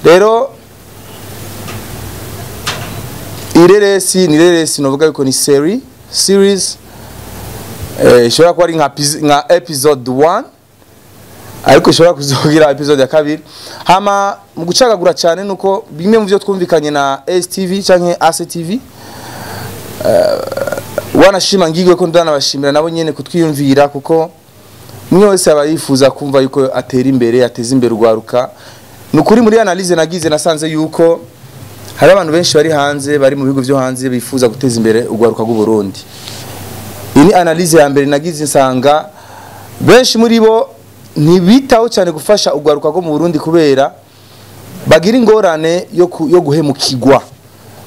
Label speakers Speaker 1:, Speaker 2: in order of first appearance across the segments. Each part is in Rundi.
Speaker 1: Rero ireresi ni reresi, novuga yuko ni series, ishobora kuba ari nka episode 1, ariko ishobora kuzogira episode ya kabiri. Hama mu gucagagura cyane nuko bimwe mu byo twumvikanye na STV canke ACTV, wanashima ngigwe ko ndanabashimira nabo nyene kutwiyumvira, kuko mwe wese aba yifuza kumva yuko atera imbere, ateza imbere urwaruka. Nukuri muri analyse nagize nasanze yuko hari abantu benshi bari hanze, bari mu bihugu byo hanze, bifuza guteza imbere urwaruka rw'u Burundi. Iyi ni analyse ya mbere nagize, nsanga benshi muri bo ntibitaho cyane gufasha urwaruka rwo mu Burundi kubera bagira ingorane yo guhemukirwa.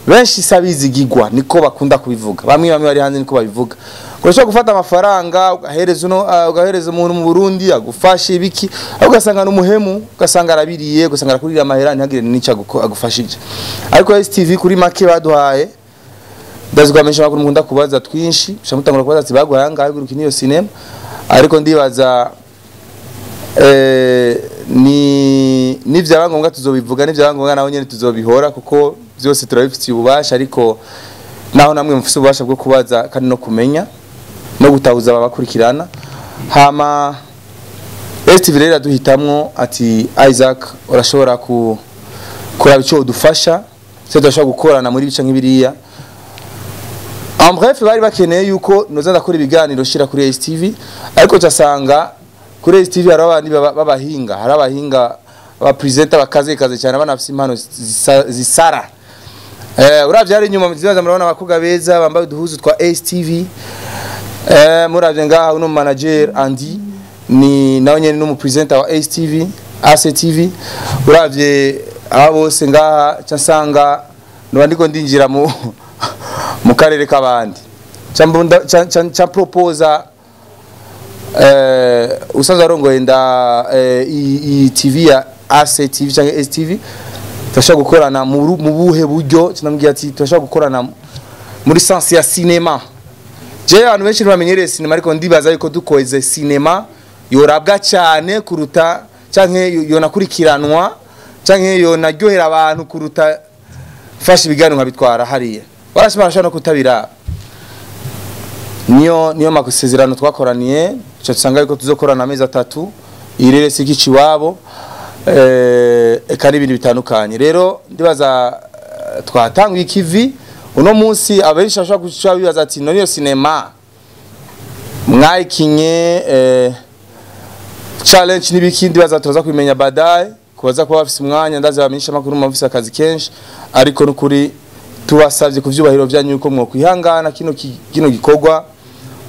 Speaker 1: Benshi sabizigirwa, niko bakunda kubivuga, bamwe bamwe bari hanze niko babivuga. Urashobora gufata amafaranga ugahereza uno, ugahereza umuntu mu Burundi agufashe ibiki, ariko ugasanga n'umuhemu, ugasanga arabiriye, ugasanga arakurira amahera ntihagire n'icyo agufashije. Ariko STV kuri make baduhaye, ndazigwamisha makuru mukunda kubaza twinshi, mutangura kubaza ati baguhaye angahe guruka niyo cinema, ariko ndibaza ni nivyaba ngombwa tuzobivuga, nivyaba ngombwa naho nyene tuzobihora, kuko byose turabifitiye ububasha, ariko naho namwe mufise ububasha bwo kubaza kandi no kumenya no gutahuza ababakurikirana. Hama STV rero duhitamwo ati Isaac urashobora kuraba ico udufasha, se tudashobora gukorana muri bica nk'ibiriya. En bref, bari bakeneye yuko noza ndakora ibiganiro shira kuri STV, ariko cyasanga kuri STV hari abandi babahinga, hari abahinga aba presenter bakaze kaze cyane, banafise impano zisara. Uravye ari inyuma muzibaza murabona abakobwa beza bambaye uduhuzu twa STV. Muravye ngaha uno manager Andy ni nawe nyene n'umu presenter wa STV, ACTV. Uravye aba bose ngaha cyasanga no ndiko ndinjira mu karere k'abandi. Cha proposa usanzwe arongoye nda i TV ya ACTV cyangwa STV, turashobora gukorana mu buhe buryo? Tunamubwira ati turashobora gukorana muri sense ya cinema. Je abantu benshi ntibamenyereye cinema, ariko ndibaza yuko dukoze cinema yorabwa cyane kuruta, canke yonakurikiranwa, canke yonaryohera abantu kuruta fasha ibiganiro nkabitwara hariya. Barashobora no kutabira. Niyo makusezerano twakoraniye, cyo tusanga yuko tuzokorana amezi 3, irere sikici wabo, eka n'ibindi bitandukanye. Rero ndibaza twatanguye ikivi uno munsi, abenshi bashobora guca bibaza ati none iyo cinema mwayikinye challenge n'ibiki, ndibaza turaza kubimenya baadaye, kubaza kuba bafise umwanya, ndazi abamenyesha makuru mufise akazi kenshi, ariko nukuri tubasavye ku vyubahiro byanyu yuko mwokwihangana kino gikorwa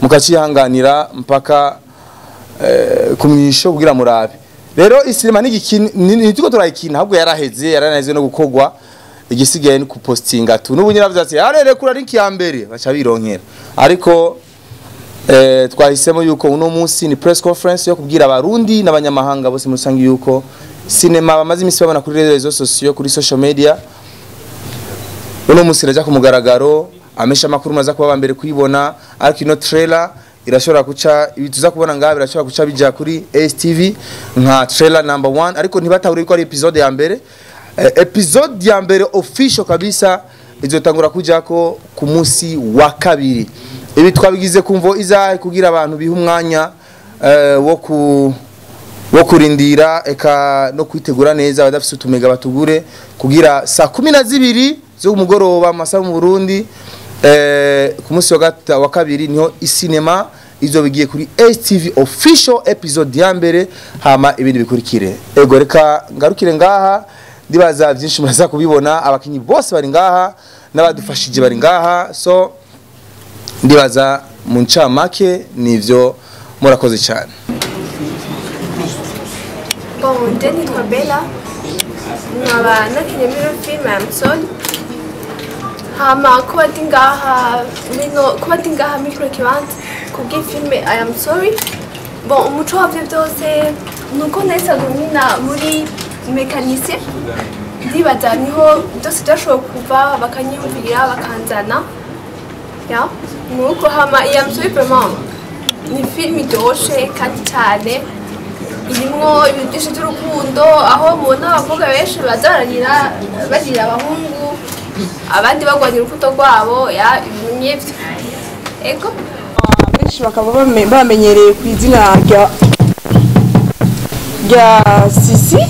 Speaker 1: mukacihanganira mpaka kumwisho kugira murabe. Rero isinema nitiko turayikina, ahubwo yaraheze, yaranaheze no gukogwa, igisigaye ni kupostinga tu. N'ubu nyiravuze ati arere kura link ya mbere baca bironkera. Ariko twahisemo yuko uno munsi ni press conference yo kubwira abarundi n'abanyamahanga bose musangi yuko cinema bamaze imisi babona kuri réseaux sociaux, kuri social media, uno munsi iraja ku mugaragaro, amesha makuru maza kuba mbere kuyibona, ariko ino trailer irashobora kuca ibituza kubona ngaha birashobora kuca bija kuri STV nka trailer number 1, ariko ntibatahura ko ari episode ya mbere. Episode ya mbere official kabisa izotangura kujako ku munsi wa kabiri. Ibi twabigize kumvo izahe kugira abantu biha umwanya wo kurindira eka no kwitegura neza, abadafise utumega batugure kugira saa 12 zo kumugoroba amasaha mu Burundi, ku munsi wa kabiri niho isinema izo bigiye kuri STV official episode ya mbere, hama ibindi bikurikire. Ego reka ngarukire ngaha, ndibaza byinshi muraza kubibona, abakinyi bose bari ngaha n'abadufashije bari ngaha, so ndibaza mu ncamake nivyo. Murakoze cyane.
Speaker 2: Bon, je nitwa Bella, nkaba nakinye muri film ya Amson. Hama kuba ndi ngaha kuba ndi ngaha muri kino kibanza kubw'ifilme I am sorry. Bon, umuco wavyo byose nuko nahisaga nkina muri mécanicien, ndibaza niho byose byashoboye kuva, bakanyiyumvira bakanzana. Ya, nuko hama I am sorry vraiment ni film iryoshe kandi cyane. Irimwo ibintu byinshi by'urukundo, aho mubona abakobwa benshi bazaranira barira abahungu, abandi bagwanya urukundo rwabo, ya ibintu nk'ivyo. Ego.
Speaker 3: Benshi bakaba bamenyereye ku izina rya Sisi,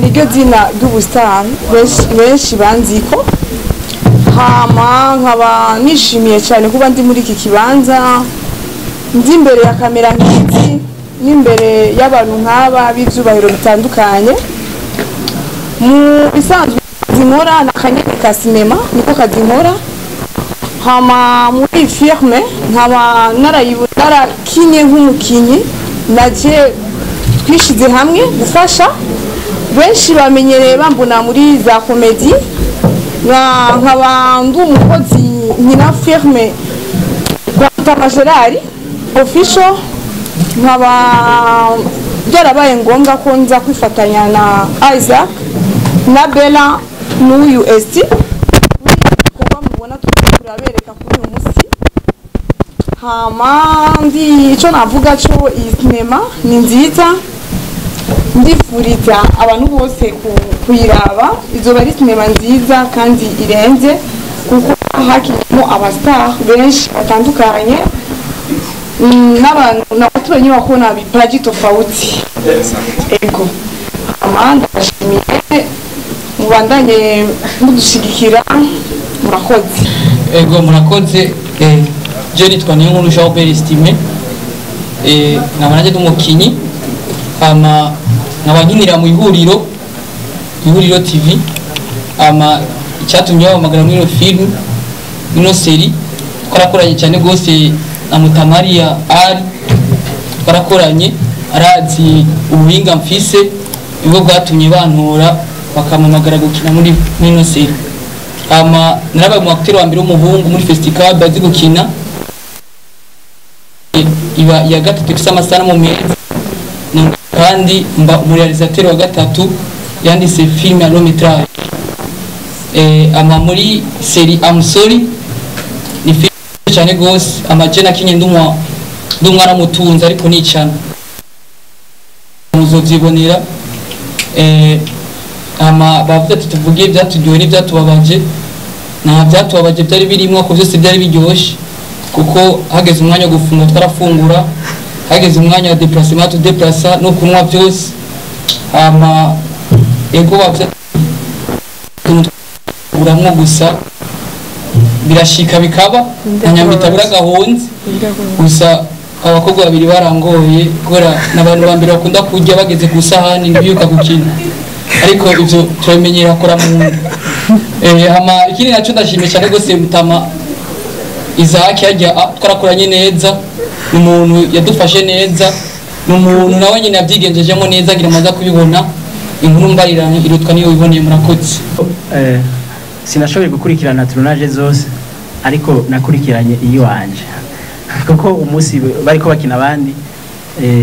Speaker 3: niryo zina ry'ubusitani benshi banziko. Hama nkaba nishimiye cyane kuba ndi muri iki kibanza, ndi imbere ya kamera nk'izi n'imbere y'abantu nk'aba b'ibyubahiro bitandukanye. Mu bisanzwe nkora ni akanyene ka sinema, niko kazi nkora. Hama muri iyi filme nkaba narakinye nk'umukinyi, naje twishize hamwe gufasha. Benshi bamenyereye bambona muri za comédie, nkaba ndi umukozi nkina filme kwa Mutama Gerard official. Nkaba byarabaye ngombwa ko nza kwifatanya na Isaac na Bella n'uyu Esti muri iki gikorwa mubona turiko turabereka kuri uyu munsi. Hama ndi icyo navuga cyo, iyi sinema ni nziza, ndifuriza abantu bose kuyiraba. Izoba ari sinema nziza kandi irenze, kuko hakinamo abastar benshi batandukanye, n'abantu na watu wenye wako na vipaji tofauti. Ego, hama ndabashimiye, mubandanye mudushigikira, murakoze.
Speaker 4: Ego, murakoze. Je nitwa Niyonkuru Jean Robert Estime, nkaba nanjye ndi umukinyi, hama nkaba nkinira mu ihuriro TV. Hama icyatumye bampamagara muri ino film, ino série, twarakoranye cyane rwose na Mutamariya ari, twarakoranye, arazi ubuhinga mfise, nibwo bwatumye bantora bakampamagara gukina muri ino série. Hama narabaye umu acteur wa mbere w'umuhungu muri festival azi gukina, iba iya gatatu ifise amasanamu meza, kandi mba umuréalisateur wa gatatu yanditse film ya long métrage. Ama muri série I'm Sorry, ni film cyane gose amaje nakinye ndumwana mutunzi, ariko nicana muzovyibonera. Ama bavuze ati tuvuge ivyatugoye n'ivyatubabaje. Nta vyatubabaje byari birimwo, ko vyose byari biryoshe, kuko hageze umwanya wo gufungura twarafungura, hageze umwanya wa déplacement tudeplasa, no kunywa byose. Hama ego, bavuze uramwo gusa birashika bikaba na nyamita gahunze gusa. Abakobwa babiri barangoye, kubera n'abantu ba mbere bakunda kurya, bageze ku isahani ntibiyuka gukina, ariko ivyo turabimenyera akora mu nda. Hama ikindi naco, ndashimye cyane rwose Mutama Isaac, yajya twarakoranye neza, ni umuntu yadufashe neza, ni umuntu nawe nyine yabyigenjejemo neza, ngira amaze kubibona. Inkuru mbarirano irutwa niyo wiboneye. Murakoze.
Speaker 5: Sinashoboye gukurikirana tournage zose, ariko nakurikiranye iyiwanje, kuko umunsi bariko bakina abandi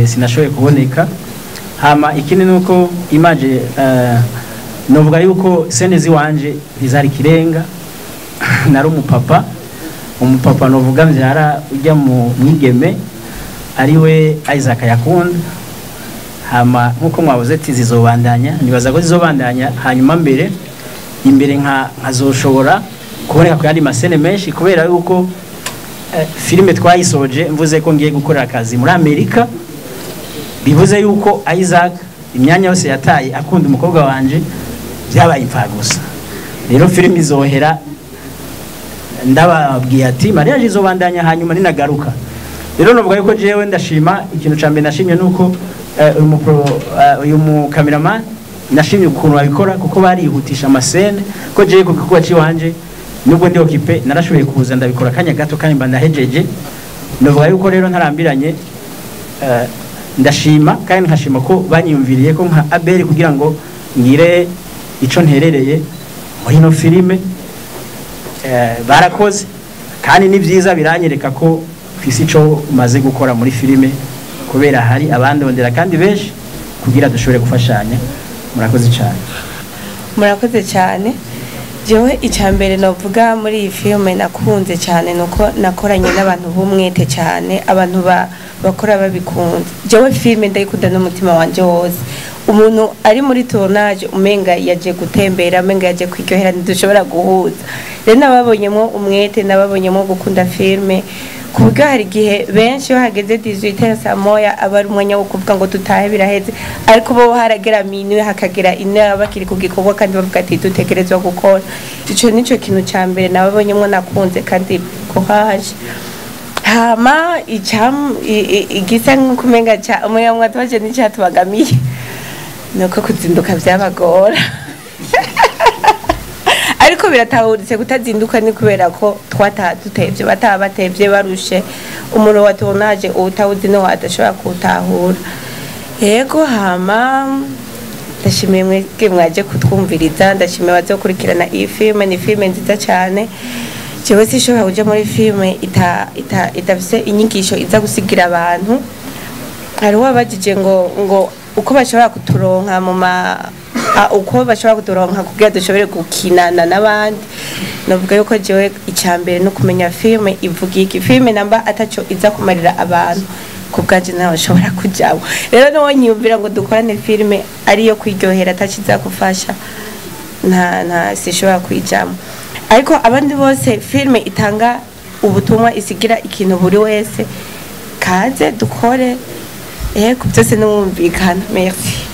Speaker 5: sinashoboye kuboneka. Hama ikindi nuko image, novuga yuko scène ziwanje ntizari kirenga. Nari umupapa novuga mvyara ujya mu mwigeme ariwe Isaac yakunda. Hama nkuko mwabuze ati zizobandanya, nibaza ko zizobandanya, hanyuma mbere imbere nka nkazoshobora kuboneka ku yandi mascène menshi, kubera yuko filime twayisoje mvuze ko ngiye gukorera akazi muri Amerika, bivuze yuko Isaac imyanya yose yataye akunda umukobwa wanje byabaye imfagusa. Rero filime izohera ndababwiye ati mariage izobandanya hanyuma ninagaruka. Rero novuga yuko jewe ndashima. Ikintu ca mbere nashimye nuko uyu mu cameraman, nashimye ukuntu babikora, kuko barihutisha amascène, ko jewe ku gikorwa ciwanje nubwo ndi occupé narashoboye kuza ndabikora akanya gato kandi mba ndahejeje. Novuga yuko rero ntarambiranye, ndashima kandi nkashima ko banyiyumviriye ko nka Abel kugira ngo ngire ico nterereye muri ino filime. Barakoze kandi ni byiza, biranyereka ko mfise ico maze gukora muri filime, kubera hari abandondera kandi benshi kugira dushobore gufashanya. Murakoze cyane.
Speaker 6: Murakoze cyane. Jewe icambere novuga muri iyi filme nakunze cyane nuko nakoranye n'abantu b'umwete cyane, abantu bakora babikunze. Jewe filme ndayikunda n'umutima wanje wose. Umuntu ari muri tournage umenga yaje gutembera, umenga yaje kwiryohera, ntidushobora guhuza. Rero nababonyemo umwete, nababonyemo gukunda filme, ku buryo hari igihe benshi iyo hageze 18 saa moya aba ari umwanya wo kuvuga ngo dutahe biraheze, ariko bo haragera minuit hakagera ine bakiri ku gikorwa kandi bavuga ati dutegerezwa gukora. Ico nico kintu ca mbere nababonyemo nakunze kandi courage. Hama icam igisa nk'ukumenga ca umuyaga twaje n'icyatubagamiye nuko kuzinduka byabagora. Ariko biratahuritse kutazinduka ni kubera ko twataha dutevye, bataha batevye barushe, umuro wa tournage utawuzi no adashobora kutahura. Yego, hama ndashimiye mwebwe mwaje kutwumviriza, ndashimiye abazokurikirana iyi filme. Ni filme nziza cyane. Jewe sinshobora kuja muri filme idafise inyigisho iza gusigira abantu. Hari uwabajije ngo uko bashobora kuturonka mu ma uko bashobora kuturonka kugira dushobore gukinana n'abandi. Navuga yuko jewe icambere no kumenya filme ivuga iki, filme namba ataco iza kumarira abantu ku bwanje nawe bashobora kujabo. Rero no nyiyumvira ngo dukorane filme ariyo kwiryohera ataco iza gufasha, nta sishobora kwijamo. Ariko abandi bose filme itanga ubutumwa isigira ikintu buri wese, kaze dukore. Yego, byose n'umwumvikano. Merci.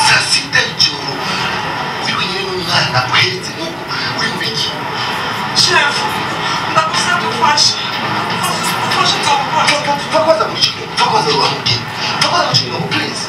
Speaker 7: Saa sita y'ijoro uri wenyine n'umwana uhetse nk'uko uri mu biki?
Speaker 3: Shefu, ndagusabye ufashe ufashe nzagufasha.
Speaker 7: Pfa kwaza mu kintu, pfa kwaza uramubwira, pfa kwaza mu kintu, please.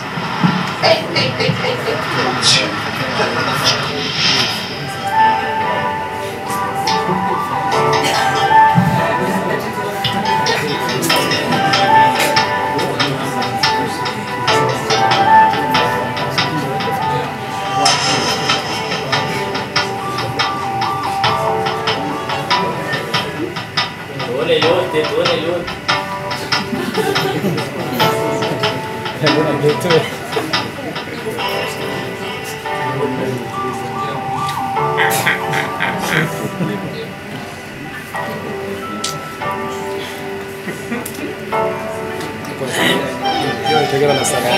Speaker 7: Mon Dieu.
Speaker 1: Yo, te quiero la sala.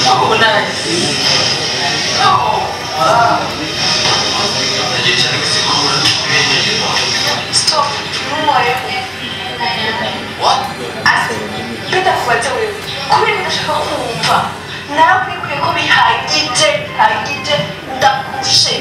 Speaker 8: Oh, nice. Oh, wow. Nagiye cyane gusigura.
Speaker 9: Stop. Ntuwaremwe.
Speaker 8: What?
Speaker 9: Ase, bidakubaze wewe. Kubera udashaka kumva. Narakubwiye ko bihagije, bihagije, ndakushe.